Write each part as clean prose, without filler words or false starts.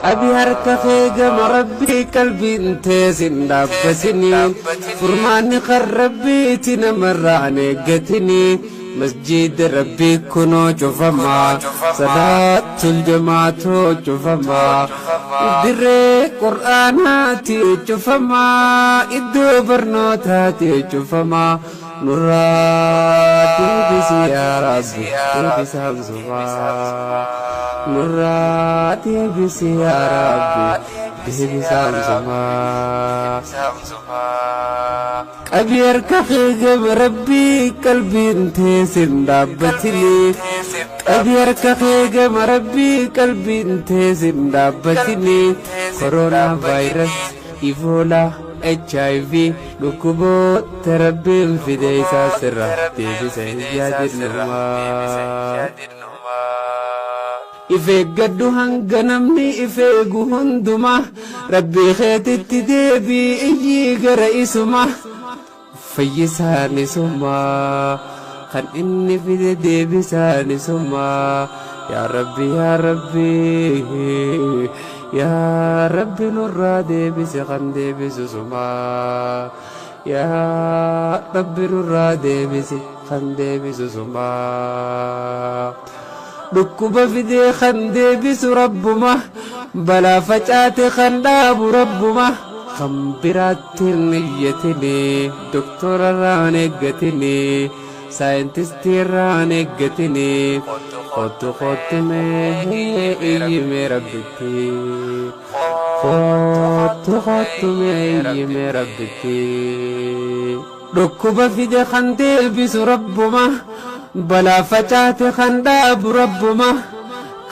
Qabi harka kee gama Rabbii, qalbiin teesin dhaabbatinii. Furmaanni kan Rabbiiti, namarraan eeggatinii. Masjiida Rabbii kunoo cufamaa, salaatul jamaatoo cufamaa, dirree qur'aanaati cufamaa, iddoo barnootaati cufamaa. Nurraa deebisi yaa Rabbi, deebisaan sumaa. Nurraa deebisi yaa Rabbi, deebisaan sumaa. Qabi harka kee gama Rabbii, qalbiin teesin dhaabbatinii. Qabi harka kee gama Rabbii, qalbiin teesin dhaabbatinii. Koronaa vaayirasi, Ivoolaa, HIV, dhukkuboota Rabbiin fide isaa sirra deebisa hin yaadinnumaa. If eeggadhu hanga namni if eegu hundumaa. Rabbii keetitti deebii, iyyii gara isuma. Fayyisaan isumaa, kan inni fide deebisaan isumaa. Yaa Rabbi, yaa Rabbi, yaa Rabbi, nurraa deebise, kan deebisu sumaa. Yaa Rabbi, nurraa deebise, kan deebisu sumaa. Dhukkuba fidee kan deebisu Rabbuma, balaa facaate kan dhaabu Rabbuma. Kan biraatti hin iyyatini, doktorarraan eeggatini, saayintistiirraan eeggatini. Kottu, kottu mee iyyime Rabbitti. Kottu, kottu mee iyyime Rabbitti. Dhukkuba fide kan deebisu Rabbuma, balaa facaate kan dhaabu Rabbuma.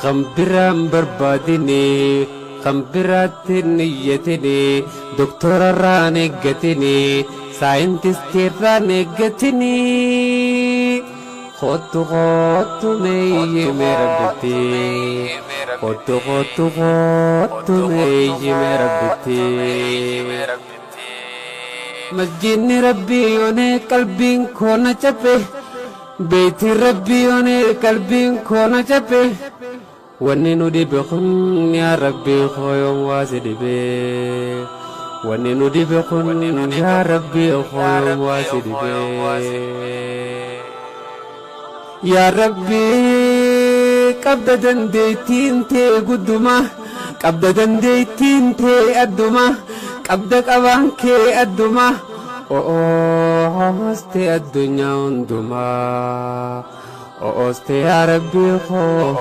Kan biraan barbaadini, kan biraatti hin iyyatini, doktorarraan eeggatini, saayintistiirraan eeggatini. Kottu, kottu mee iyyime Rabbitti. Kottu, kottu, kottu mee iyyime Rabbitti. Masjidni Rabbii yoonee qalbiin koo na cabe, beetiin Rabbii yoonee qalbiin koo na cabe. Wanni nu dhibe kun, yaa Rabbii koo, yoom waa si dhibe? Wanni nu dhibe kun, yaa Rabbii koo, yoom waa si dhibe? Yaa Rabbii, qabda dandeettiin tee gudduma, qabda dandeettiin tee adduma, qabda qabaan kee adduma. O'ooste addunyaa hundumaa. O'ooste yaa Rabbii koo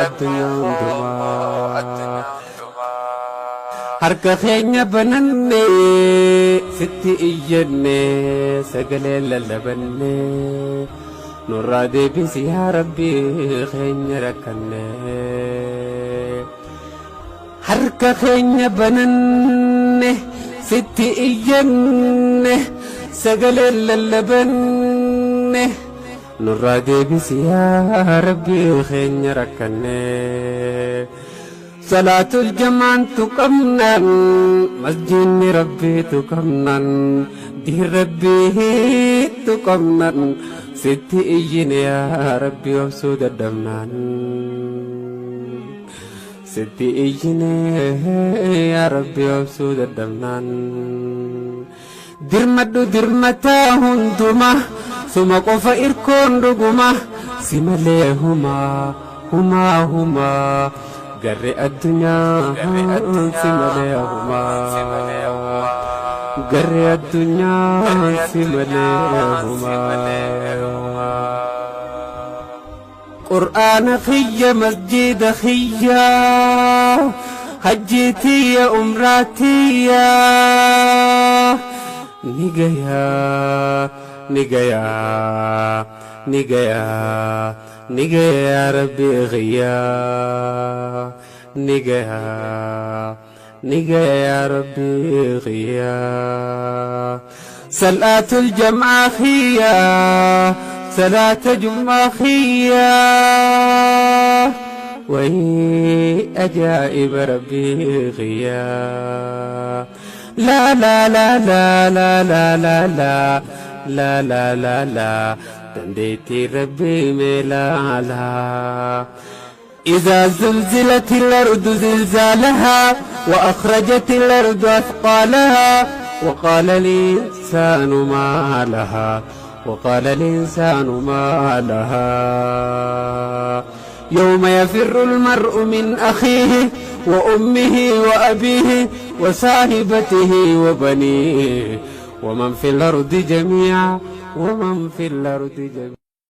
addunyaa hundumaa. Harka keenya bananne, sitti iyyanne, sagalee lallabanne. Nurraa deebisi yaa Rabbii keenya rakkanne. Harka keenya bananne, sitti iyyanne, sagalee lallabanne. Nurraa deebisi yaa Rabbii keenya rakkanne. Salaatul jamaan tuqamnan, masjidni Rabbii tuqamnan, diin Rabbii tuqamnan, sitti iyyine yaa Rabbi obsuu dadhabnaan. Sitti iyyine yaa Rabbi obsuu dadhabnaan. Dirmadhu dirmataa hundumaa, suma qofa irkoon dhuguma, si malee humaa humaa humaa, garri addunyaa si malee humaa, garri addunyaa si malee humaa. Qur'aana kiyya, masjida kiyya, hajjiitiyya, umraatiyya, ni gayaa, ni gayaa, ni gayaa, ni gaya yaa Rabbi kiyya, ni gayaa, ni gaya yaa Rabbi kiyya. Salaatul jam'aa kiyya, salaata jum'aa kiyya, wayii ajaa'iba Rabbii kiyya. La la la la la la la la la la la la, dandeettii Rabbii mee laala. إذا زلزلت الأرض زلزالها وأخرجت الأرض أثقالها وقال الإنسان ما لها وقال الإنسان ما لها. يوم يفر المرء من أخيه وأمه وأبيه وصاحبته وبنيه ومن في الأرض جميعا ومن في الأرض جميعا.